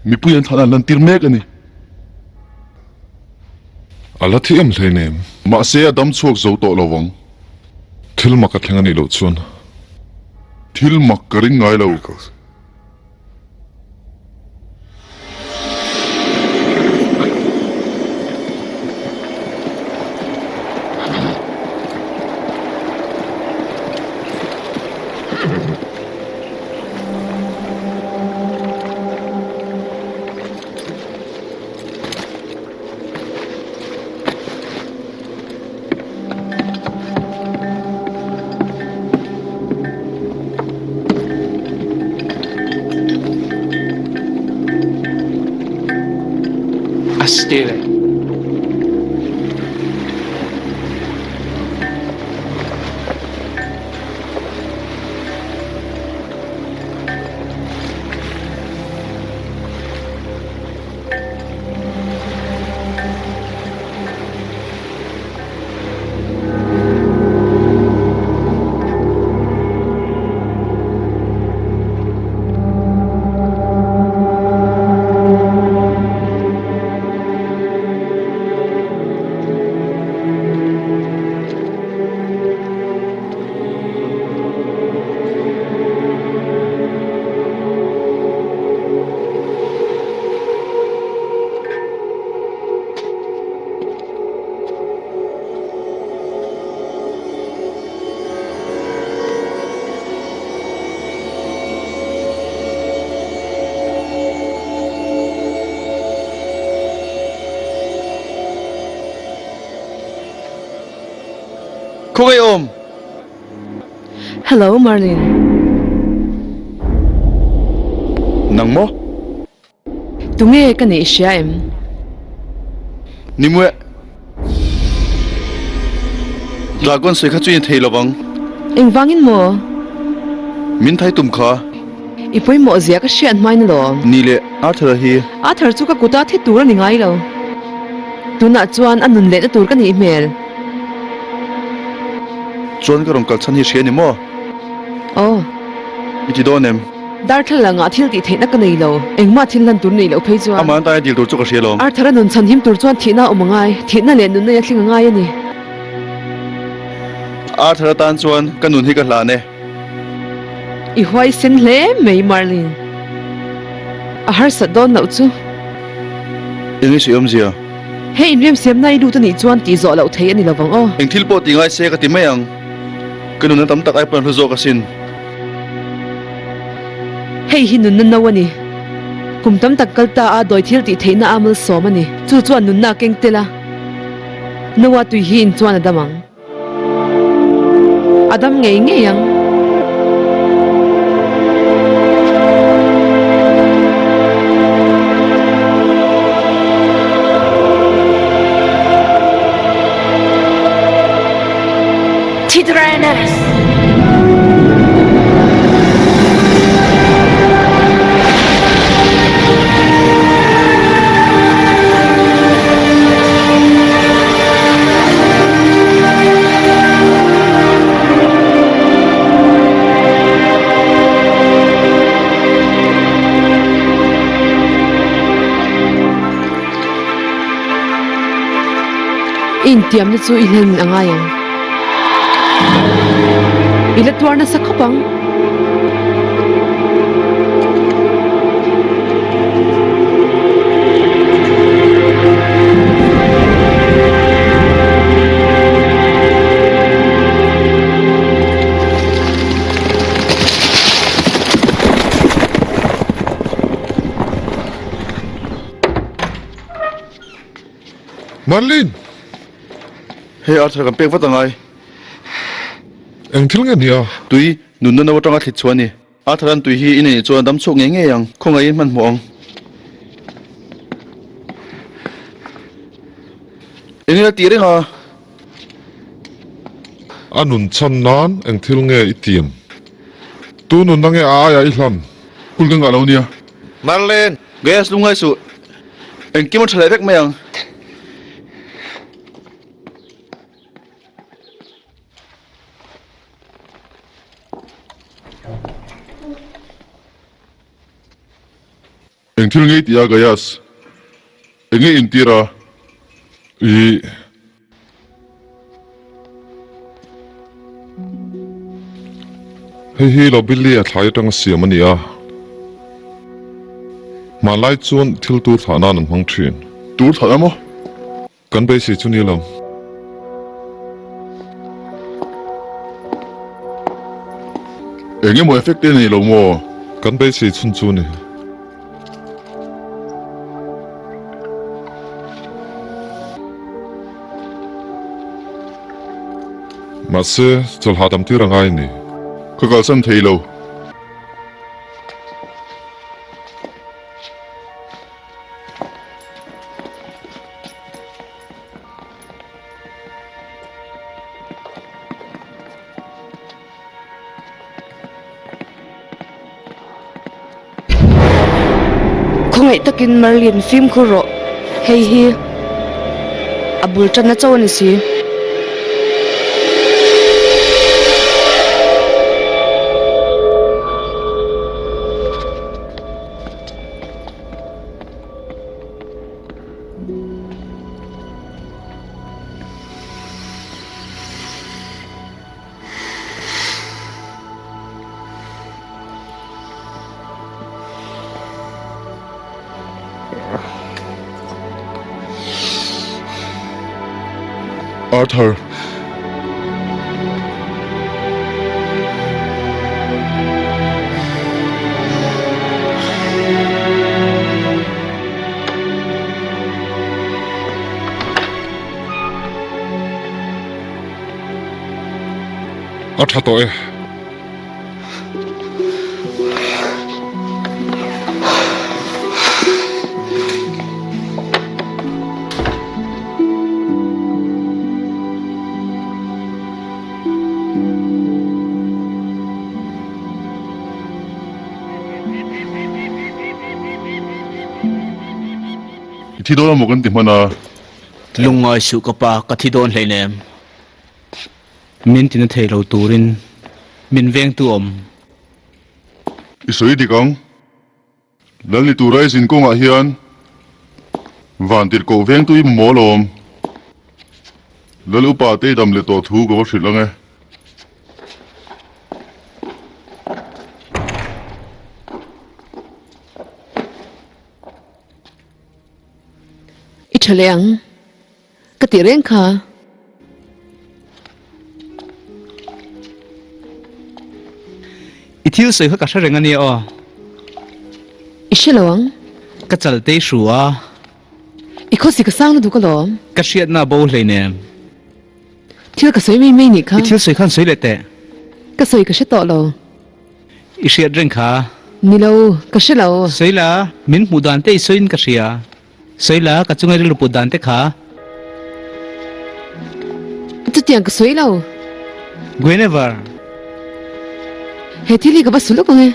Mipui an thlan an lantir mek a ni. A la thi em hleinem. Mahse a dam chhuak zo tawh lo ang. Thil mak a thleng a nih loh chuan. Thil mak ka ring ngai lo. Astele. Khawngaih awm. Hello Merlin. Nang maw? Tunge ka neih hria em? Ni mueh. Dragon sawi kha chu i thei lovang. Engvangin maw? Min thai tum kha. I pawimawh zia ka hriat hmain alawm. Ni leh, Arthur-a hi. Arthur chu ka kuta thi tur a ni ngai lo. Tunah chuan a nun lehna tur ka nih hmel. Chuan ka rawn kal chhan hi hria ni maw? Aw. I ti dawn em? Darthlalang ah thil tih theihna ka nei lo. Engmah thil hlan tur nei loh phei chuan. Amah an taia dil tur chu ka hria lo. Arthur-a nun chhan him tur chuan thihna a awm a ngai. Thihna leh nunna i a thleng a ngai a ni. Arthur-a tan chuan ka nun hi ka hlan e. I huaisen hle mai Marlene. A harsat dawn loh chu. Eng i sawi awmzia? He inremsiamna i lut a nih chuan tih zawh loh thei a ni lovang aw. Eng thil pawh ti ngai se ka ti mai ang. Ka nunna tam tak ai pawn a hlu zawk asin. Hei hi nunna no a ni. Kum tam tak kal ta a dawi thil tih theihna a malsawm a ni. Chu chuan nunna a keng tel a. Noa tui hi in chuan a dam ang. A dam ngei ngei ang. Tidranes! I intiamna chu i hlen a ngai ang. I la tuar nasa khawp ang. Marlene! Hei Arthur kan pek vat angai. Eng thil nge nia? Tui, nunna no atanga thlit chhuah a ni. Arthur an tui hi i neih chuan dam chhuak ngei ngei ang. Khawngaihin hmanhmawh ang. Eng ila tih reng a? A nun chhan nan eng thil nge i tiam? Tu nunna nge a aiah i hlan? Kul ka ngah lo nia. Marlene, Gas lungngai suh. Engkim a tha leh vek mai ang. Eng thil ngei tih a Gaius? Enge intir a? Ih. Hei hi Lobelia thlai atanga siam a ni a. Hmanlai chuan thil tur thlah nan an hmang thin. Tur thlah emaw? Kan beisei chu ni lo. Eng emaw effect e nei lo maw? Kan beisei chhun chu ni. Mahse, chawlh hahdam tir a ngai ni. Ka kalsan thei lo. Khawngaih takin Merlin fimkhur rawh, hei hi a bul tanna chauh a ni si. Arthur. A tha tawh e. I thi dawn amaw kan ti hman a. Lungngai suh ka pa, ka thi dawn hleinem. Min tina thei lo turin min vengtu awm. I sawi dik ang. Lal ni tura i zin kawngah hian van tirhkoh vengtu i hmu maw lawm? Lal upa te i dam leh tawh thu ka va hrilh ang e. I tha leh ang. Ka tih reng kha. I thil sawi kha ka hre reng a nia aw. I hre lo ang. Ka chal te i hru a. I khawsi ka sang na duk alawm. Ka hriatna a bo hleinem. Thil ka sawi mai mai nih kha. I thil sawi khan sawi leh teh. Ka sawi ka hre tawh lo. I hriat reng kha. Ni lo, ka hre lo. Sawi la, min hmuh dan te i sawiin ka hria. Sawi la, ka chunga rilru put dan te kha. Chutiang ka sawi lo. Guinevere. He thil hi ka va su lawk ang e.